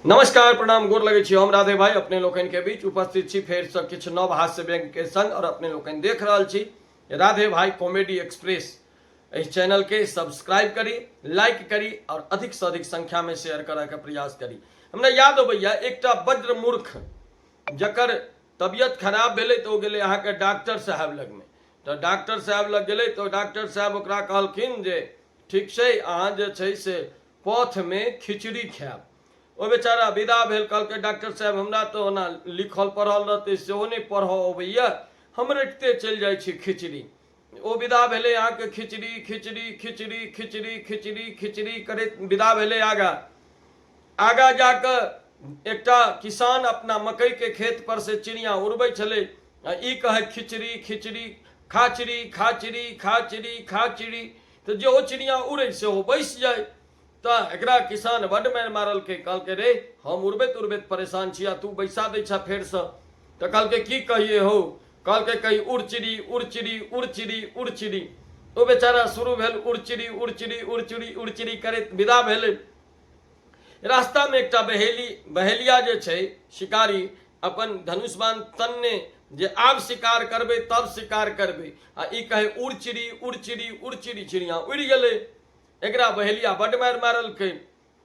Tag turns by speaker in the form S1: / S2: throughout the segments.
S1: नमस्कार, प्रणाम, गोर लगै छी। हम राधे भाई अपने लोकनि के बीच उपस्थित छी फेर से किछु नव हास्य व्यंग्य के संग और अपने लोकनि देख रहल छी राधे भाई कॉमेडी एक्सप्रेस। एहि चैनल के सब्सक्राइब करी, लाइक करी और अधिक से अधिक संख्या में शेयर करय के प्रयास करी। हमरा याद अबैया एकटा वज्र मूर्ख जकर तबियत खराब भेलै तऽ ओ गेलै अहाँके डॉक्टर साहेब लगमे। तऽ डॉक्टर साहेब लग गेलै तऽ डॉक्टर साहेब ओकरा कहलखिन जे ठीक छै, अहाँ जे छै से पथमे खिचड़ी खायब। ओ बेचारा विदा भेल, कहलकै डॉक्टर साहेब, हमरा तऽ ओना लिखल पढ़ल रहतै सेहो नहि पढ़ऽ अबैया, हम रटिते चलि जाइ छी खिचड़ी। ओ विदा भेलै अहाँके खिचड़ी खिचड़ी खिचड़ी खिचड़ी खिचड़ी खिचड़ी करैत विदा भेलै। आगाँ आगाँ जाकऽ एकटा किसान अपना मकइके खेत पर से चिड़िया उड़बै छलै आ ई कहै खिचड़ी खिचड़ी खाचड़ी खाचड़ी खाचड़ी खाचड़ी। तऽ जेहो चिड़िया उड़ै सेहो बैसि जाइ। तऽ एकरा किसान बड्ड मारि मारलकै, कहलकै रे, हम उड़बैत उड़बैत परेशान छी आ तू बैसा दै छह फेरसँ। तऽ कहलकै की कहिए हौ? कहलकै कही उड़ चिड़ी उड़ चिड़ी उड़ चिड़ी उड़ चिड़ी। ओ बेचारा शुरू भेल उड़ चिड़ी उड़ चिड़ी उड़ चिड़ी उड़ चिड़ी करैत विदा भेलै। रास्तामे एकटा बहेली बहेलिया जे छै शिकारी अपन धनुष बाण तनने जे आब शिकार करबै तब शिकार करबै आ ई कहै उड़ चिड़ी उड़ चिड़ी उड़ चिड़ी। चिड़िया उड़ि गेलै। एकरा बहेलिया बड्ड मारि मारलकै,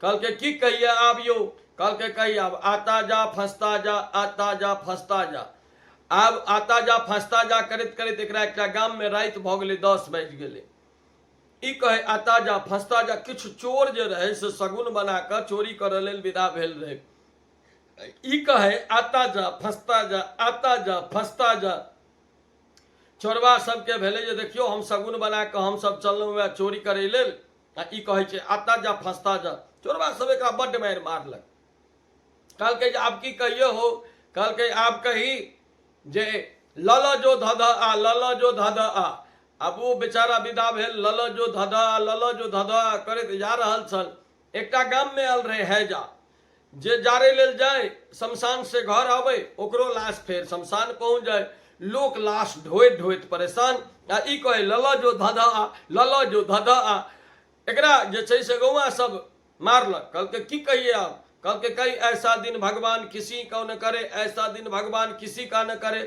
S1: कहलकै की कहिए आब यौ? कहलकै कही आब आता जा फंसता जा आता जा फंसता जा। आब आता जा फंसता जा करैत करैत एकरा एकटा गाममे राति भऽ गेलै, 10 बाजि गेलै। ई कहै आता जा फंसता जा। किछु चोर जे रहै से शगुन बना कऽ चोरी करऽ लेल विदा भेल रहै। ई कहै आता जा फंसता जा आता जा फंसता जा। चोरबा सबके भेलै जे देखियौ, हम शगुन बना कऽ हमसब चललहुँ वएह चोरी करै लेल आ ई कहै छै आता जा फंसता जा। चोरबा सब एकरा बड्ड मारि मारलक। कहलकै जे आब की कहियो हो? कहलकै आब कही जे लल जो धध आ लल जो धध आ। आब ओ बेचारा विदा भेल, लल जो धध आ लल जो धध आ करैत जा रहल छल। एकटा गाममे आयल रहै हैजा, जे जारै लेल जाय शमशान से घर आबै ओकरो लाश फेर शमशान पहुँच जाय। लोक लाश ढोइत ढोइत परेशान आ ई कहै लल जो धध आ लल जो धध आ। एकरा जे छै से गौआ सब मारलक। कहलकै की कहिए आब? कहलकै कही ऐसा दिन भगवान किसी का न करे, ऐसा दिन भगवान किसी का न करे।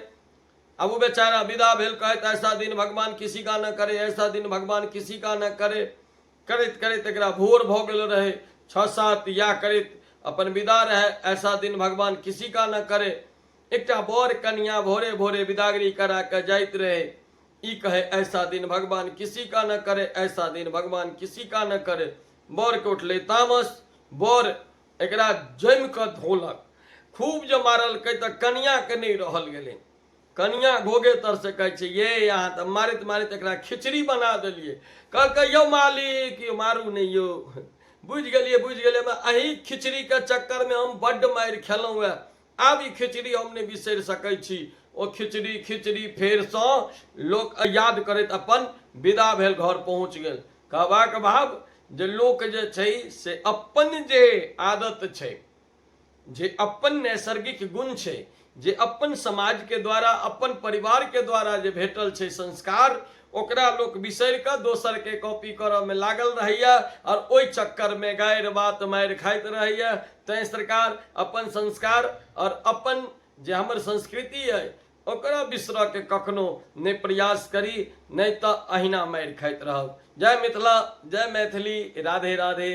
S1: अब ओ बेचारा विदा भेल कहैत ऐसा दिन भगवान किसी का न करे, ऐसा दिन भगवान किसी का न करे। करैत करैत एकरा भोर भऽ गेल रहै, 6 7 या करैत अपन विदा रहै ऐसा दिन भगवान किसी का न करे। एकटा बर कनिया भोरे भोरे विदागरी करा कऽ जाइत रहै। ई कहे ऐसा दिन भगवान किसी का न करे, ऐसा दिन भगवान किसी का न करे। बर के उठलै तामस, बर एकरा जमि कऽ धोलक, खूब जे मारलकै तऽ कनियाके नहि रहल गेलै। कनिया घोघे तर से कहै छै ये अहाँ तऽ मारैत मारैत एकरा खिचड़ी बना देलियै। कहलकै यौ मालिक, यौ मारू नहि यौ, बुझि गेलियै बुझि गेलियै, अही खिचड़ीके चक्करमे हम बड्ड मारि खेलहुँ हेँ, आब ई खिचड़ी हम नहि बिसरि सकै छी। ओ खिचड़ी खिचड़ी फेरसँ लोक याद करैत अपन विदा भेल, घर पहुँच गेल। कहबाक भाव जे लोक जे छै से अपन जे आदत छै, जे अपन नैसर्गिक गुण छै, जे अपन समाजके द्वारा अपन परिवारके द्वारा जे भेटल छै संस्कार, ओकरा लोक बिसरि कऽ दोसरके कॉपी करऽमे लागल रहैया आओर ओहि चक्करमे गारि बात मारि खाइत रहैया। तैँ सरकार अपन संस्कार आओर अपन जे हमर संस्कृति अइ ओकरा बिसरऽके कखनो नहि प्रयास करी, नहि तऽ अहिना मारि खाइत रहब। जय मिथिला, जय मैथिली, राधे राधे।